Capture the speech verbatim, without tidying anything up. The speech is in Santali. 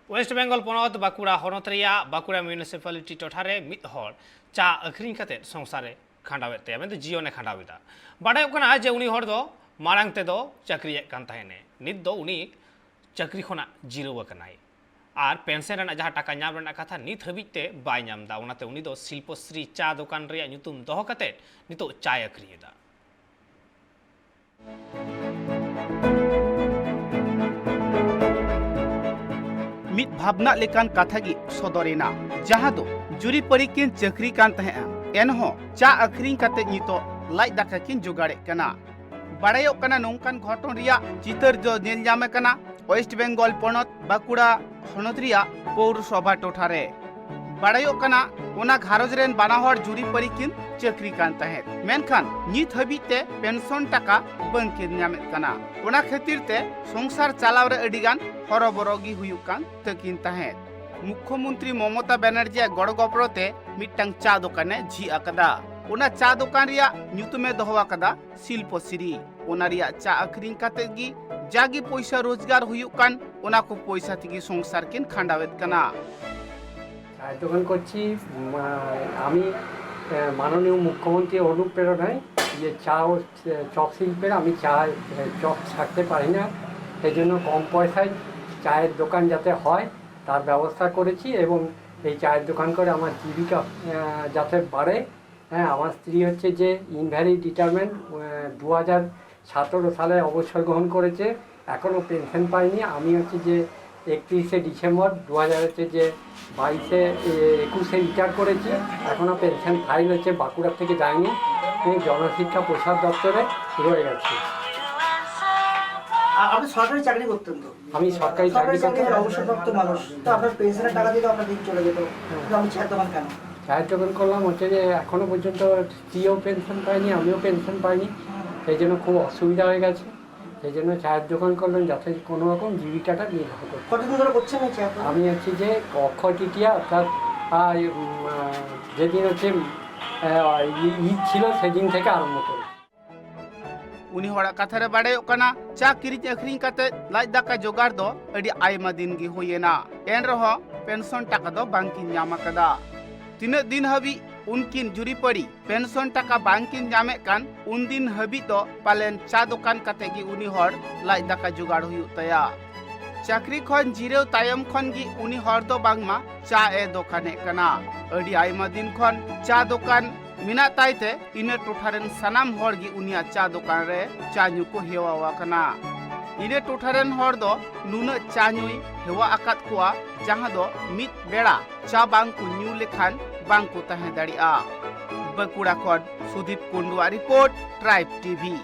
ᱳᱭᱮᱥᱴ ᱵᱮᱝᱜᱚᱞ ᱯᱚᱱᱚᱛ ᱵᱟᱸᱠᱩᱲᱟ ᱦᱚᱱᱚᱛ ᱨᱮᱭᱟᱜ ᱵᱟᱸᱠᱩᱲᱟ ᱢᱤᱭᱩᱱᱤᱥᱤᱯᱟᱞᱤᱴᱤ ᱴᱚᱴᱷᱟ ᱨᱮ ᱢᱤᱫ ᱦᱚᱲ ᱪᱟ ᱟᱹᱠᱷᱨᱤᱧ ᱠᱟᱛᱮ ᱥᱚᱝᱥᱟᱨ ᱮ ᱠᱷᱟᱸᱰᱟᱣᱮᱫ ᱛᱟᱭᱟ, ᱢᱮᱱᱫᱚ ᱡᱤᱭᱚᱱ ᱮ ᱠᱷᱟᱸᱰᱟᱣ ᱮᱫᱟ᱾ ᱵᱟᱰᱟᱭᱚᱜ ᱠᱟᱱᱟ ᱡᱮ ᱩᱱᱤ ᱦᱚᱲ ᱫᱚ ᱢᱟᱲᱟᱝ ᱛᱮᱫᱚ ᱪᱟᱹᱠᱨᱤᱭᱮᱫ ᱠᱟᱱ ᱛᱟᱦᱮᱱᱮ, ᱱᱤᱛ ᱫᱚ ᱩᱱᱤ ᱪᱟᱹᱠᱨᱤ ᱠᱷᱚᱱᱟᱜ ᱡᱤᱨᱟᱹᱣ ᱟᱠᱟᱱᱟᱭ᱾ ᱟᱨ ᱯᱮᱱᱥᱚᱱ ᱨᱮᱱᱟᱜ ᱡᱟᱦᱟᱸ ᱴᱟᱠᱟ ᱧᱟᱢ ᱨᱮᱱᱟᱜ ᱠᱟᱛᱷᱟ, ᱱᱤᱛ ᱦᱟᱹᱵᱤᱡ ᱛᱮ ᱵᱟᱭ ᱧᱟᱢ ᱮᱫᱟ᱾ ᱚᱱᱟᱛᱮ ᱩᱱᱤ ᱫᱚ ᱥᱤᱞᱯᱚᱥᱨᱤ ᱪᱟ ᱫᱚᱠᱟᱱ ᱨᱮᱭᱟᱜ ᱧᱩᱛᱩᱢ ᱫᱚᱦᱚ ᱠᱟᱛᱮ ᱱᱤᱛᱚᱜ ᱪᱟᱭ ᱟᱹᱠᱷᱨᱤᱧ ᱮᱫᱟ᱾ ᱢᱤᱫ ᱵᱷᱟᱵᱽᱱᱟᱜ ᱞᱮᱠᱟᱱ ᱠᱟᱛᱷᱟ ᱜᱮ ᱥᱚᱫᱚᱨ ᱮᱱᱟ, ᱡᱟᱦᱟᱸ ᱫᱚ ᱡᱩᱨᱤᱯᱟᱹᱨᱤ ᱠᱤᱱ ᱪᱟᱹᱠᱨᱤ ᱠᱟᱱ ᱛᱟᱦᱮᱸᱫᱼᱟ, ᱮᱱᱦᱚᱸ ᱪᱟ ᱟᱹᱠᱷᱨᱤᱧ ᱠᱟᱛᱮ ᱱᱤᱛᱚᱜ ᱞᱟᱡ ᱫᱟᱠᱟ ᱠᱤᱱ ᱡᱚᱜᱟᱲᱮᱫ ᱠᱟᱱᱟ᱾ ᱵᱟᱲᱟᱭᱚᱜ ᱠᱟᱱᱟ, ᱱᱚᱝᱠᱟᱱ ᱜᱷᱚᱴᱚᱱ ᱨᱮᱭᱟᱜ ᱪᱤᱛᱟᱹᱨ ᱫᱚ ᱧᱮᱞ ᱧᱟᱢ ᱟᱠᱟᱱᱟ ᱳᱭᱮᱥᱴ ᱵᱮᱝᱜᱚᱞ ᱯᱚᱱᱚᱛ ᱵᱟᱸᱠᱩᱲᱟ ᱦᱚᱱᱚᱛ ᱨᱮᱭᱟᱜ ᱯᱳᱣᱨᱚᱥᱚᱵᱷᱟ ᱴᱚᱴᱷᱟ ᱨᱮ᱾ ᱵᱟᱲᱟᱭᱚᱜ ᱠᱟᱱᱟ, ᱚᱱᱟ ᱜᱷᱟᱨᱚᱸᱡᱽ ᱨᱮᱱ ᱵᱟᱱᱟ ᱦᱚᱲ ᱡᱩᱨᱤᱯᱟᱹᱨᱤ ᱠᱤᱱ ᱪᱟᱹᱠᱨᱤ ᱠᱟᱱ ᱛᱟᱦᱮᱸᱫ, ᱢᱮᱱᱠᱷᱟᱱ ᱱᱤᱛ ᱦᱟᱹᱵᱤᱡ ᱛᱮ ᱯᱮᱱᱥᱚᱱ ᱴᱟᱠᱟ ᱵᱟᱝ ᱠᱤᱱ ᱧᱟᱢᱮᱫ ᱠᱟᱱᱟ᱾ ᱚᱱᱟ ᱠᱷᱟᱹᱛᱤᱨ ᱛᱮ ᱥᱚᱝᱥᱟᱨ ᱪᱟᱞᱟᱣ ᱨᱮ ᱟᱹᱰᱤ ᱜᱟᱱ ᱦᱚᱨᱚᱵᱚᱨᱚ ᱜᱮ ᱦᱩᱭᱩᱜ ᱠᱟᱱ ᱛᱟᱹᱠᱤᱱ ᱛᱟᱦᱮᱸᱫ᱾ ᱢᱩᱠᱷᱭᱚᱢᱚᱱᱛᱨᱤ ᱢᱚᱢᱚᱛᱟ ᱵᱟᱱᱟᱨᱡᱤᱭᱟᱜ ᱜᱚᱲᱚ ᱜᱚᱯᱚᱲᱚ ᱛᱮ ᱢᱤᱫᱴᱟᱝ ᱪᱟ ᱫᱚᱠᱟᱱᱮ ᱡᱷᱤᱡ ᱟᱠᱟᱫᱟ᱾ ᱚᱱᱟ ᱪᱟ ᱫᱚᱠᱟᱱ ᱨᱮᱭᱟᱜ ᱧᱩᱛᱩᱢᱮ ᱫᱚᱦᱚ ᱟᱠᱟᱫᱟ ᱥᱤᱞᱯᱚᱥᱨᱤ᱾ ᱚᱱᱟ ᱨᱮᱭᱟᱜ ᱪᱟ ᱟᱹᱠᱷᱨᱤᱧ ᱠᱟᱛᱮ ᱜᱮ ᱡᱟᱜᱮ ᱯᱚᱭᱥᱟ ᱨᱳᱡᱽᱜᱟᱨ ᱦᱩᱭᱩᱜ ᱠᱟᱱ, ᱚᱱᱟ ᱠᱚ ᱯᱚᱭᱥᱟ ᱛᱮᱜᱮ ᱥᱚᱝᱥᱟᱨ ᱠᱤᱱ ᱠᱷᱟᱸᱰᱟᱣᱮᱫ ᱠᱟᱱᱟ᱾ চায়ের দোকান করছি। উম, আহ, আমি, আহ, মাননীয় মুখ্যমন্ত্রীর অনুপ্রেরণায় যে চা ও, আহ, চপ শিল্পের আমি চা, আহ, চপ ছাড়তে পারি না। সেই জন্য কম পয়সায় চায়ের দোকান যাতে হয়, তার ব্যবস্থা করেছি এবং এই চায়ের দোকান করে আমার জীবিকা, আহ, যাতে বাড়ে। হ্যাঁ, আমার স্ত্রী হচ্ছে যে ইনভ্যালিড রিটায়ারমেন্ট, আহ, দু হাজার সতেরো সালে অবসর গ্রহণ করেছে, এখনও পেনশন পায়নি। আমি হচ্ছে যে একত্রিশে ডিসেম্বর দু হাজার হচ্ছে যে বাইশে, এ, একুশে রিটায়ার করেছি, এখনও পেনশন ফাইল হচ্ছে বাঁকুড়া থেকে যায়নি, এই জনশিক্ষা প্রসার দপ্তরে রয়ে গেছে। আর আপনি সরকারি চাকরি করতেন তো? আমি সরকারি চাকরি সরকারি চাকরি করতাম। হলে অবসরপ্রাপ্ত মানুষ, তো আপনার পেনশনের টাকা দিয়ে তো আপনার দিন চলে যেত, কিন্তু আপনি চায়ের দোকান কেন? চায়ের দোকান করলাম হচ্ছে যে এখনও পর্যন্ত স্ত্রীও পেনশন পায়নি, আমিও পেনশন পাইনি, সেই জন্য খুব অসুবিধা হয়ে গেছে। সেই জন্য চায়ের দোকান করলাম যাতে কোনো রকম জীবিকাটা নির্বাহ করতে। কতদিন ধরে করছেন এই চায়ের দোকান? আমি হচ্ছে যে অক্ষয় তৃতীয়া অর্থাৎ আহ, উম, আহ, যেদিন হচ্ছে আহ, ই- ঈদ ছিল সেদিন থেকে আরম্ভ করেছি। ᱩᱱᱤ ᱦᱚᱲᱟᱜ ᱠᱟᱛᱷᱟ ᱨᱮ ᱵᱟᱰᱟᱭᱚᱜ ᱠᱟᱱᱟ, ᱪᱟ ᱠᱤᱨᱤᱧ ᱟᱹᱠᱷᱨᱤᱧ ᱠᱟᱛᱮ ᱞᱟᱡ ᱫᱟᱠᱟ ᱡᱚᱜᱟᱲ ᱫᱚ ᱟᱹᱰᱤ ᱟᱭᱢᱟ ᱫᱤᱱ ᱜᱮ ᱦᱩᱭ ᱮᱱᱟ, ᱮᱱ ᱨᱮᱦᱚᱸ ᱯᱮᱱᱥᱚᱱ ᱴᱟᱠᱟ ᱫᱚ ᱵᱟᱝ ᱠᱤᱱ ᱧᱟᱢ ᱟᱠᱟᱫᱟ᱾ ᱛᱤᱱᱟᱹᱜ ᱫᱤᱱ ᱦᱟᱹᱵᱤᱡ ᱩᱱᱠᱤᱱ ᱡᱩᱨᱤᱯᱟᱹᱲᱤ ᱯᱮᱱᱥᱚᱱ ᱴᱟᱠᱟ ᱵᱟᱝ ᱠᱤᱱ ᱧᱟᱢᱮᱫ ᱠᱟᱱ, ᱩᱱᱫᱤᱱ ᱦᱟᱹᱵᱤᱡ ᱫᱚ ᱯᱟᱞᱮᱱ ᱪᱟ ᱫᱚᱠᱟᱱ ᱠᱟᱛᱮ ᱜᱮ ᱩᱱᱤ ᱦᱚᱲ ᱞᱟᱡ ᱫᱟᱠᱟ ᱡᱚᱜᱟᱲ ᱦᱩᱭᱩᱜ ᱛᱟᱭᱟ᱾ ᱪᱟᱹᱠᱨᱤ ᱠᱷᱚᱱ ᱡᱤᱨᱟᱹᱣ ᱛᱟᱭᱚᱢ ᱠᱷᱚᱱ ᱜᱮ ᱩᱱᱤ ᱦᱚᱲ ᱫᱚ ᱵᱟᱝᱢᱟ ᱪᱟ ᱮ ᱫᱚᱠᱟᱱᱮᱫ ᱠᱟᱱᱟ᱾ ᱟᱹᱰᱤ ᱟᱭᱢᱟ ᱫᱤᱱ ᱠᱷᱚᱱ ᱪᱟ ᱫᱚᱠᱟᱱ ᱢᱮᱱᱟᱜ ᱛᱟᱭ ᱛᱮ ᱤᱱᱟᱹ ᱴᱚᱴᱷᱟ ᱨᱮᱱ ᱥᱟᱱᱟᱢ ᱦᱚᱲ ᱜᱮ ᱩᱱᱤᱭᱟᱜ ᱪᱟ ᱫᱚᱠᱟᱱ ᱨᱮ ᱪᱟ ᱧᱩ ᱠᱚ ᱦᱮᱣᱟ ᱟᱠᱟᱱᱟ᱾ ᱤᱱᱟᱹ ᱴᱚᱴᱷᱟ ᱨᱮᱱ ᱦᱚᱲ ᱫᱚ ᱱᱩᱱᱟᱹᱜ ᱪᱟ ᱧᱩᱭ ᱦᱮᱣᱟ ᱟᱠᱟᱫ ᱠᱚᱣᱟ, ᱡᱟᱦᱟᱸ ᱫᱚ ᱢᱤᱫ ᱵᱮᱲᱟ ᱪᱟ ᱵᱟᱝ ᱠᱚ ᱧᱩ ᱞᱮᱠᱷᱟᱱ ᱵᱟᱝ ᱠᱚ ᱛᱟᱦᱮᱸ ᱫᱟᱲᱮᱭᱟᱜᱼᱟ᱾ ᱵᱟᱸᱠᱩᱲᱟ ᱠᱷᱚᱱ ᱥᱩᱫᱤᱯ ᱠᱩᱱᱰᱩᱣᱟᱜ ᱨᱤᱯᱳᱨᱴ, ᱴᱨᱟᱭᱤᱵᱽ ᱴᱤᱵᱷᱤ᱾